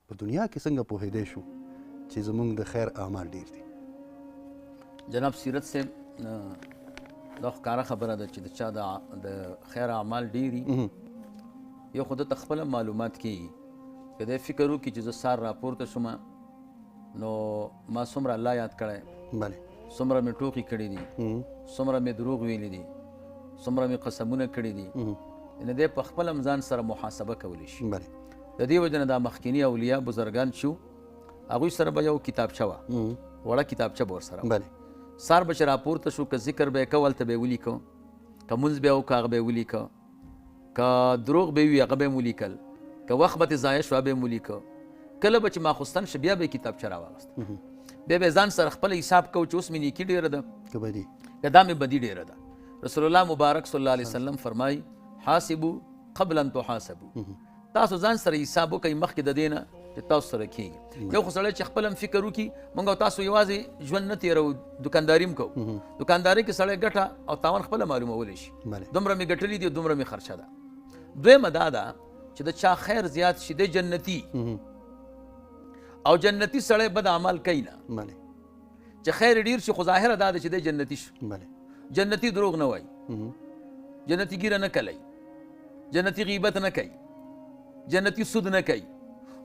په دنیا کې څنګه پوهېدی شو چې زموږ د خیر اعمال ډېر دي؟ جناب سیرت صاحب، دا ښکاره خبره ده چې د چا د خیر اعمال ډېر دي، یو خو ده ته خپله معلومات کېږي. که دی فکر وکړي چې زه سهار راپورته شوم نو ما څومره الله یاد کړی، بله، څومره مې ټوقې کړي دي، څومره مې دروغ ویلي دي، څومره مې قسمونه کړي دي، یعنې دی په خپل هم ځان سره محاسبه کولی شي. بله، د دې وجې نه دا مخکیني اولیا بزرګان چې وو، هغوی سره به یو کتابچه وه، وړه کتابچه به ورسره وه. بله، سهار به چې راپورته شو، که ذکر به یې کوه هلته به یې ولیکه، که مونځ به یې وکړه هغه به یې ولیکه، که دروغ به یې وي هغه به یې هم ولیکل، که وخت به ترې ضایع شو هغه به یې هم ولیکه. کله به چې ماخوستن شو بیا به یې کتابچه راواخیسته، بیا به یې ځان سره خپل حساب کوو چې اوس مې نیکي ډېره ده که بدي، که دا مې بدي ډېره ده. رسول الله مبارک صلی الله علیه وسلم فرمایي حاسبو قبل ان تحاسبو، تاسو ځان سره حساب وکړئ مخکې د دې نه چې تاسو سره کېږي. یو خو سړی چې خپل هم فکر وکړي، موږ او تاسو یوازې ژوند نه تېروو، دکانداري هم کوو. دکانداري کې سړی ګټه او تاوان خپله معلومولی شي، دومره مې ګټلي دي دومره مې خرچه ده. دویمه دا ده چې د چا خیر زیات شي دی جنتي، او جنتي سړی بد اعمال کوي نه، چې خیر ډېر شي خو ظاهره دا ده چې دی جنتي شو. جنتي دروغ نه وایي، جنتي ږیره نه کلوي، جنتي غیبت نه کوي، جنتي سود نه کوي.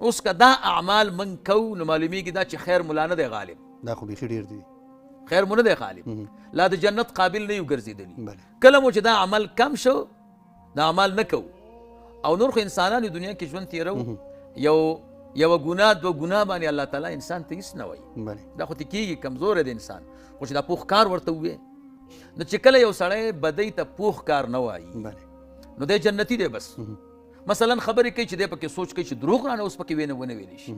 اوس که دا اعمال من کوو نو معلومیږي دا چې خیر مو لا نه دی غالب، دا خو بیخي ډېر دي، خیر مو نه دی غالب، لا د جنت قابل نه یو ګرځېدلي. کله مو چې دا عمل کم شو، دا اعمال نه کوو، او نور خو انسانان دنیا کې ژوند تېروو، یو یوه ګناه دوه ګناه باندې الله تعالی انسان ته هیڅ نه وایي، دا خو ترې کېږي، کمزوری دی انسان، خو چې دا پوخ کار ورته ووایي، نو چې کله یو سړی بدۍ ته پوخ کار نه وایي نو دی جنتي دی بس. مثلا خبرې کوي چې دی پکې سوچ کوي چې دروغ رانه اوس پکې وینه ونه ویلی شي،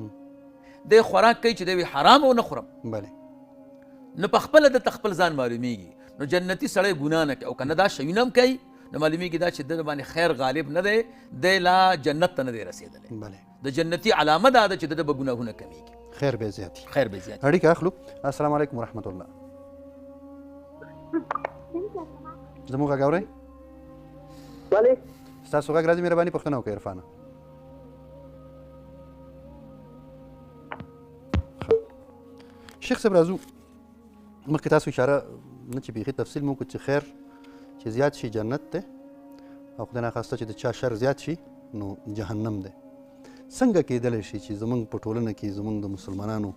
دی خوراک کوي چې دی وایي حرام ونه خورم، نو په خپله ده ته خپل ځان معلومیږي. نو جنتي سړی ګناه نه کوي، او که نه دا شیونه هم کوي نو معلومیږي دا چې ده باندې خیر غالب نه دی، دی لا جنت ته نه دی رسېدلی. د جنتي علامه دا ده چې د ده به ګناهونه کمیږي، خیر به زیات شي، خیر به زیات شي. اړیکه اخلو. السلام علیکم ورحمت الله. زموږ غږ اورئ؟ بله. ستاسو غږ راځي، مهرباني پوښتنه وکړئ عرفانه. شیخ صاحب راځو، مخکې تاسو اشاره نه چې بیخي تفصیل مو وکړو چې خیر چې زیات شي جنت دی، او خدای ناخواسته چې د چا شر زیات شي نو جهنم دی. څنګه کېدلی شي چې زموږ په ټولنه کې زموږ د مسلمانانو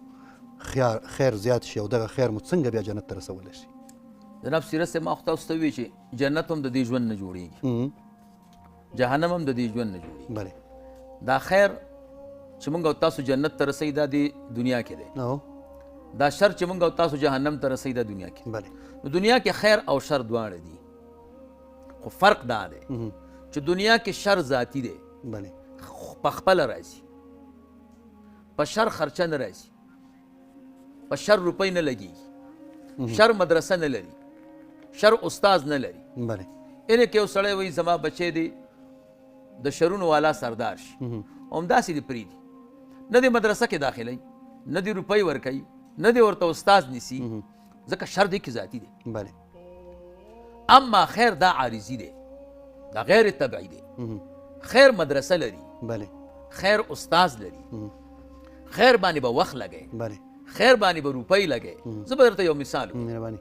خیر زیات شي او دغه خیر مو څنګه بیا جنت ته رسولی شي؟ جناب سیرت صاحب، ما خو تاسو ته وویل چې جنت هم د دې ژوند نه جوړېږي، جهنم هم د دې ژوند نه جوړېږي. بله. دا خیر چې موږ او تاسو جنت ته رسوي دا دې دنیا کې دی، دا شر چې موږ او تاسو جهنم ته رسوي دا دنیا کې. بله. نو دنیا کې خیر او شر دواړه دي، خو فرق دا دی چې دنیا کې شر ذاتي دی، بله، په خپله راځي، په شر خرچه نه راځي، په شر روپۍ نه لګېږي، شر مدرسه نه لري، شر استاد نه لري. بله. اینه که یو سړی وایي زما بچی دی د شرونو والا سردار شي، همداسې دې پرېږدي، نه دې مدرسه کې داخلوي، نه دې روپۍ ورکوي، نه دې ورته استاد نیسي، ځکه شر دې کې ذاتي دی. بله. اما خیر دا عارضي دی، دا غیر طبعي دی. خیر مدرسه لري، بله، خیر استاد لري، خیر باندې به وخت لګوي، بله، خیر باندې به روپۍ لګوي. زه به درته یو مثال وکړم. مهرباني.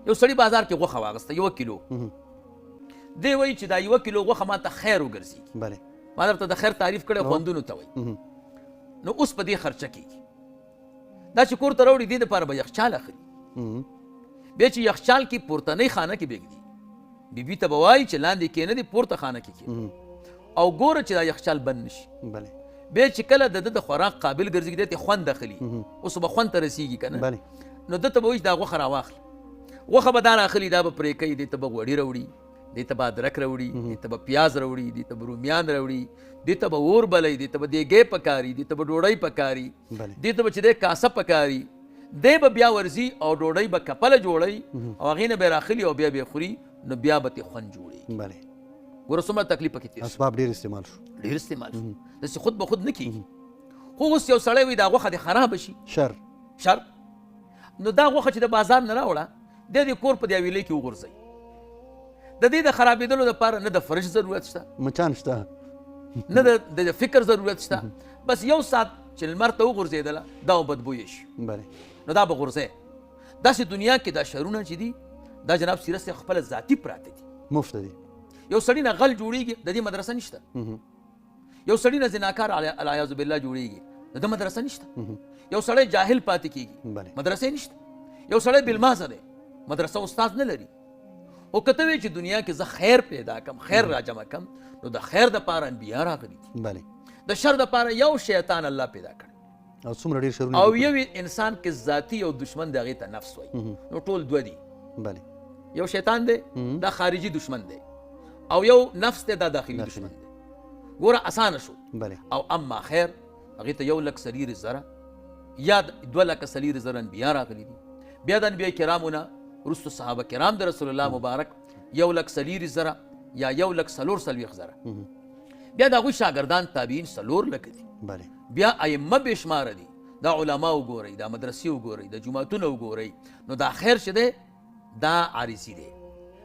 یو سړي بازار کې غوښه واخیسته، 1 کیلو. دی وایي چې دا 1 کیلو غوښه ما ته خیر وګرځېږي. بله. ما درته د خیر تعریف کړی، خوندونو ته وایي. نو اوس په دې خرچه کېږي. دا چې کور ته راوړي دې دپاره به یخچال اخلي، بیا چې یخچال کې پورتنۍ خانه کې به ږدي، بیبي ته به وایي چې لاندې کښېنه دي، پورته خانه کې کښېنه، او ګوره چې دا یخچال بند نه شي. بله. بیا چې کله د ده د خوراک قابل ګرځي، دی ته خوند اخلي، اوس به خوند ته رسېږي که نه، نو ده ته به وایي چې دا غوښه راواخله. غوښه به دا راخلي، دا به پرې کوي، دې ته به غوړي راوړي، دې ته به ادرک راوړي، دې ته به پیاز راوړي، دې ته به رومیان راوړي، دې ته به اور بلوي، دې ته به دیګی پکاري، دې ته به ډوډۍ پکاري، دې ته به چې دی کاسه پکاري، دی به بیا ورځي او ډوډۍ به کپله جوړوي او هغې نه به یې راخلي او بیا به یې خوري، نو بیا به ترې خوند جوړېږي. بله. ګوره څومره تکلیف پکې تېر شو. اسباب ډېر استعمال شو. ډېر استعمال شو، داسې خود به خود نه کېږي. خو اوس یو سړی وایي دا غوښه دې خرابه شي، شر شر، نو دا غوښه چې د بازار نه راوړه، دی دې کور په دې حویلۍ کې وغورځوي. د دې د خرابېدلو دپاره نه د فرش ضرورت شته، مچان شته، نه د فکر ضرورت شته. بس یو ساعت چې لمر ته وغورځېدله دا به بدبویه شي. نو دا به غورځی. داسې دنیا کې دا شرونه چې دي دا جناب سیرت صاحب خپله ذاتي پراته دي، مفته دي. یو سړي نه غل جوړیږي، د دې مدرسه نشته. یو سړي نه زناکار العیاذ بالله جوړیږي، د ده مدرسه نشته. یو سړی جاهل پاتې کیږي، مدرسې نشته. یو سړی بلمازه دی، مدرسه استاد نه لري. او که ته وایې چې دنیا کې زه خیر پیدا کم، خیر راجمع کم، نو د خیر دپاره انبیا راغلي دي. د شر دپاره یو شیطان الله پیدا کړی او څومره ډېر شرونه او یو انسان کې ذاتي یو دشمن دی، هغې ته نفس وایي. نو ټول دوه دي. یو شیطان دی، دا خارجي دشمن دی، او یو نفس دی، دا داخلي دشمن دی. ګوره اسانه شو. او اما خیر هغې ته 1,40,000 یا 2,40,000 انبیا راغلي دي. بیا د انبیا کرامو نه وروسته صحابه کرام د رسول الله مبارک 1,40,000 یا 1,44,000. بیا د هغوی شاګردان تابعین 4 لکه دي. بیا ائمه بې شماره دي. دا علما وګورئ، دا مدرسې وګورئ، دا جوماتونه وګورئ. نو دا خیر چې دی دا عارضي دی،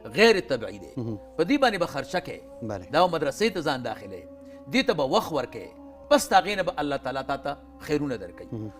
غیر طبعي دی. په دې باندې به خرچه کوې، دا مدرسې ته ځان داخلوې، دې ته به وخت ورکوې، پس د هغې نه به الله تعالی تا ته خیرونه درکوي.